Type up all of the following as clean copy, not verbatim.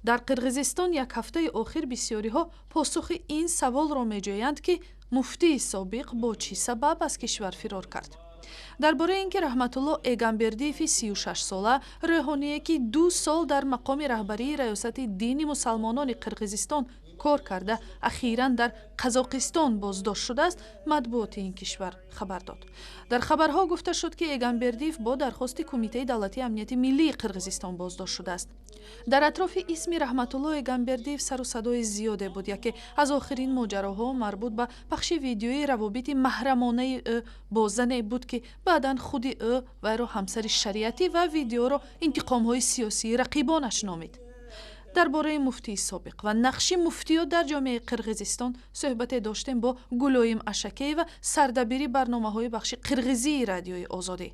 Дар Қирғизистон як ҳафтаи охир бисёриҳо посухи ин саволро меҷӯянд, ки муфтии собиқ бо чӣ сабаб аз кишвар фирор кард. Дар бораи ин ки Раҳматулло Эгамбердиеви 36-сола, рӯҳоние, ки 2 сол дар мақоми раҳбарии раёсати дини мусалмонони Қирғизистон кор карда, ахиран дар Қазоқистон боздошт шудааст, матбуоти ин кишвар хабар дод. Дар хабарҳо гуфта шуд, ки Эгамбердиев бо дархости Кумитаи давлатии амнияти миллии Қирғизистон боздошт шудааст. Дар атрофи исми Раҳматулло Эгамбердиев сару садои зиёде буд. Яке аз охирин моҷароҳо марбут ба пахши видеои равобити маҳрамонаи ӯ бо зане буд, ки баъдан худи ӯ вайро ҳамсари шариатӣ ва видеоро интиқомҳои сиёсии рақибонаш номид. Дар бораи муфтии собиқ ва нақши муфтиёт дар ҷомеаи Қирғизистон суҳбате доштем бо Гулоим Ашакеева, сардабири барномаҳои бахши қирғизии Радиои Озодӣ.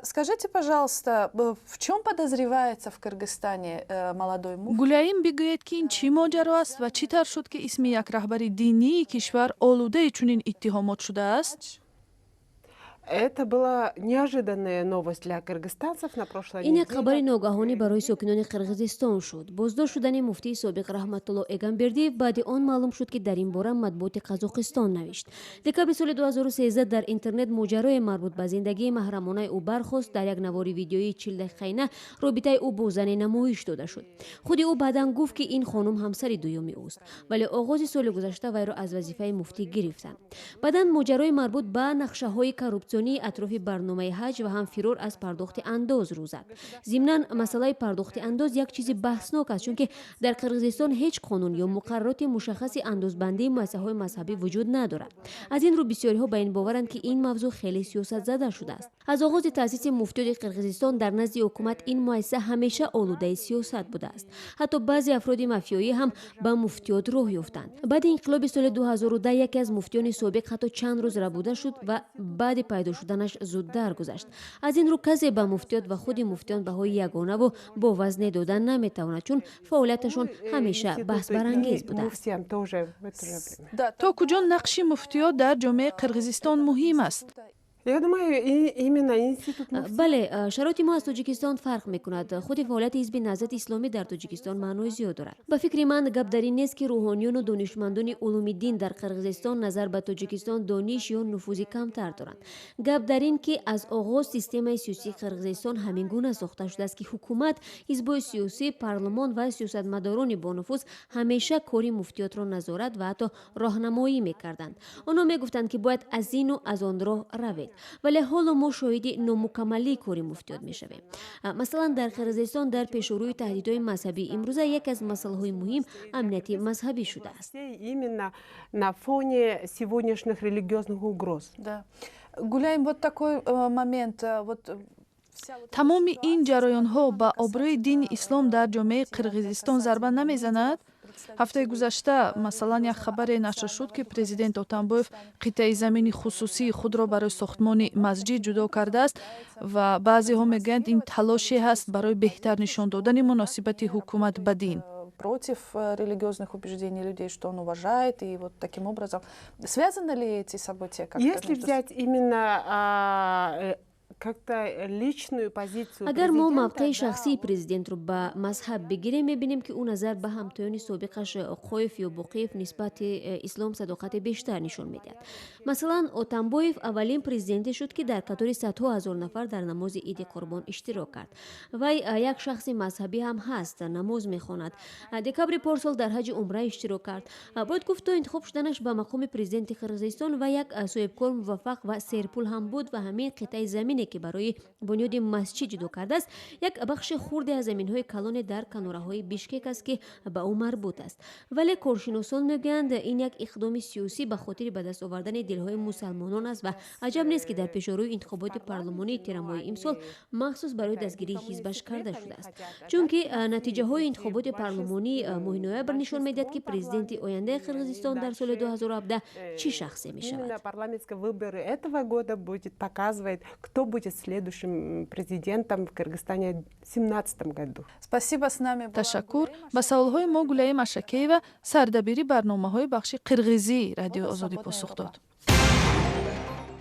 Скажите, пожалуйста, в чем подозревается в Кыргызстане молодой муфти? Гуляим, бигӯед, ки ин чӣ моҷаро аст ва чӣ тавр шуд, ки исми як раҳбари динии кишвар олудаи чунин иттиҳомот шудааст? Это была неожиданная новость для кыргызстанцев на прошлой Ин як хабари ногаҳонӣ барои сокинони Қирғизистон шуд. Боздошт шудани муфтии собиқ Раҳматулло Эгамбердиев баъди он маълум шуд, ки дар ин бора матбуоти Қазоқистон навишт. Декабри соли 2013 дар интернет моҷарои марбут ба зиндагии маҳрамонаи ӯ бархост. Дар як навори видеоии 40-дақиқаина робитаи ӯ бо зане намоиш дода шуд. Худи ӯ баъдан гуфт, ки ин хонум ҳамсари дуюми ӯст, вале оғози соли гузашта вайро аз вазифаи муфтӣ гирифтанд. Баъдан моҷарои марбут ба нақшаҳои коррупсионии атрофи барномаи ҳаҷ ва ҳам фирор аз пардохти андоз рӯ зад. Зимнан, масъалаи пардохти андоз як чизи баҳснок аст, чунки дар Қирғизистон ҳеҷ қонун ё муқаррароти мушаххаси андозбандии муассисаҳои мазҳабӣ вуҷуд надорад. Аз ин рӯ бисёриҳо ба ин боваранд, ки ин мавзӯъ хеле сиёсатзада шудааст. Аз оғози таъсиси муфтиёти Қирғизистон дар назди ҳукумат ин муассиса ҳамеша олудаи сиёсат будааст. Ҳатто баъзе афроди мафиёӣ ҳам ба муфтиёт роҳ ёфтанд. Баъди инқилоби соли 2010 яке аз муфтиёни собиқ ҳатто чанд рӯз рабуда шуд ва баъди пайдо шуданаш зуд даргузашт. Аз ин рӯ касе ба муфтиёт ва худи муфтиён баҳои ягонаву бо вазне дода наметавонад, чун фаъолияташон ҳамеша баҳсбарангез будааст. То куҷо нақши муфтиёт дар ҷомеаи Қирғизистон муҳим аст? Я думаю, именно институт. Бале, шароити мо аз Тоҷикистон фарқ мекунад. Худи фаъолияти Ҳизби Наҳзати Исломӣ дар Тоҷикистон маънои зиёд дорад. Ба фикри ман, гап дар ин нест, ки рӯҳониёну донишмандони улуми дин дар Қирғизистон назар ба Тоҷикистон дониш ё нуфузи камтар доранд. Гап дар ин, ки аз оғоз системаи сиёсии Қирғизистон ҳамин гуна сохта шудааст, ки ҳукумат, ҳизбҳои сиёсӣ, парлумон ва сиёсатмадорони бонуфуз ҳамеша кори муфтиётро назорат ва ҳатто роҳнамоӣ мекарданд. Онҳо мегуфтанд, ки бояд аз ину аз он роҳ равед. Вале ҳоло мо шоҳиди номукаммалии кори муфтиёт мешавем. Масалан, дар Қирғизистон дар пешорӯи таҳдидҳои мазҳабӣ имрӯза яке аз масъалаҳои муҳим амнияти мазҳабӣ шудааст. Именно на фоне сегодняшних религиозных угроз. Да. Гуляем, вот такой момент, вот. Тамоми ин ҷараёнҳо ба обрӯи дини ислом дар ҷомеаи Қирғизистон зарба намезанад? Ҳафтаи гузашта, масалан, як хабаре нашр шуд, ки президент Отамбоев қитъаи замини хусусии худро барои сохтмони масҷид ҷудо кардааст ва баъзеҳо мегӯянд, ин талоше ҳаст барои беҳтар нишон додани муносибати ҳукумат ба дин. Против религиозных убеждений людей, что он уважает, и вот таким образом. Связаны ли эти события как-то? Если взять именно как-то личную позицию Агар мо мавқеи шахсии президентро ба мазҳаб бигирем, мебинем, ки ӯ назар ба ҳамтоёни собиқаш Оқоев ё Боқиев нисбати ислом садоқати бештар нишон медиҳад. Масалан, Отамбоев аввалин президенте шуд, ки дар қатори садҳо ҳазор нафар дар намози Иди Қурбон иштирок кард. Вай як шахси мазҳабӣ ҳам ҳаст, намоз мехонад. Декабри порсол дар ҳаҷи умра иштирок кард. Бояд гуфт, то интихоб шуданаш ба мақоми президенти Қирғизистон ва як соҳибкор муваффақ ва серпул ҳам буд ва ҳамин қитъаи замине, ки барои бунёди масҷид ҷудо кардааст, як бахши хурде аз заминҳои калоне дар канораҳои Бишкек аст, ки ба ӯ марбут аст. Вале коршиносон мегӯянд, ин як иқдоми сиёсӣ ба хотири ба даст овардани дилҳои мусалмонон аст ва аҷаб нест, ки дар пешорӯи интихоботи парлумонии тирамоҳи имсол махсус барои дастгирии ҳизбаш карда шудааст, чунки натиҷаҳои интихоботи парлумонии моҳи ноябр нишон медиҳад, ки президенти ояндаи Қирғизистон дар соли 2017 чӣ шахсе мешавад. Парламентские выборы этого года будет показывать, кто будет следующим президентом в Кыргызстане в 2017 году. Спасибо, с нами была Ташаккур. Ба саволҳои мо Гулаим Ашакеева, сардабири барномаҳои бахши қирғизии Радиои Озодӣ, посух дод.